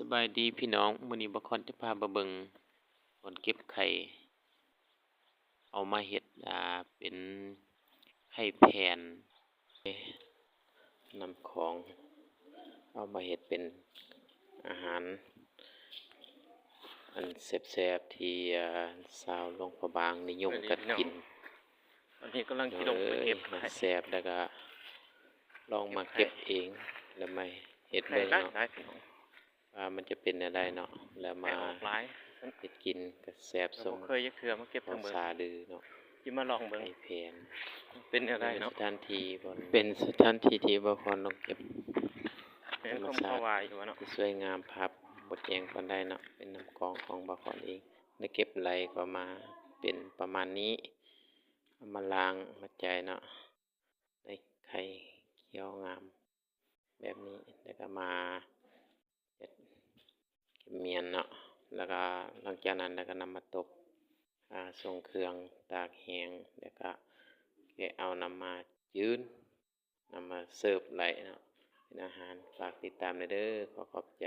ສະບາຍດີພີ່ນ້ອງ, ມື້ນີ້ບ່າວຄອນຈະພາມາເບິ່ງບ່ອນເກັບໄຂ່ ເອົາມາເຮັດ ອ່າ ເປັນໄຂ່ແຜ່ນ ນ້ຳຂອງ ເອົາມາເຮັດເປັນອາຫານອັນແຊບໆ ທີ່ ອ່າ ຊາວຫຼວງພະບາງນິຍົມກັນກິນ. ຕອນນີ້ກຳລັງຊິລົງໄປເກັບໄຂ່ ເອີຍ ມັນແຊບ ແລ້ວກໍລອງມາເກັບເອງ ແລ້ວມາເຮັດເບິ່ງເນາະ ວ່າມັນຈະເປັນແນວໃດເນາະ ແລ້ວມາເຮັດກິນກໍແຊບສົມ ບໍ່ເຄີຍຈັກເທື່ອມາເກັບເທິງເບິ່ງ ຊາລືເນາະ ຊິມາລອງເບິ່ງ ໄຂ່ແຜ່ນ ເປັນແນວໃດເນາະ ເປັນສະຖານທີ່ ເປັນສະຖານທີ່ທີ່ບ່າວຄອນລອງເກັບ ແມ່ນຄວາມເຂົາວ່າຢູ່ວ່າເນາະ ສວຍງາມ ພາບບໍ່ແຈ້ງປານໃດເນາະ ເປັນນ້ຳກອງຂອງບ່າວຄອນເອງ ໄດ້ເກັບໄຫຼກໍມາເປັນປະມານນີ້ ເອົາມາລ້າງມາຈ່າຍເນາະ ໄດ້ໄຂ່ຂຽວງາມແບບນີ້ ແລ້ວກໍມາເຮັດເກັບໝຽນເນາະ ແລ້ວກໍຫຼັງຈາກນັ້ນແລ້ວກໍນຳມາຕົກ ອ່າ ສົ່ງເຄື່ອງ ຕາກແຫ້ງ ແລ້ວກໍແກະເອົານຳມາຈືນ ນຳມາເສີບໄຫຼເນາະ ເປັນອາຫານ. ຝາກຕິດຕາມແດ່ເດີ ຂໍຂອບໃຈ.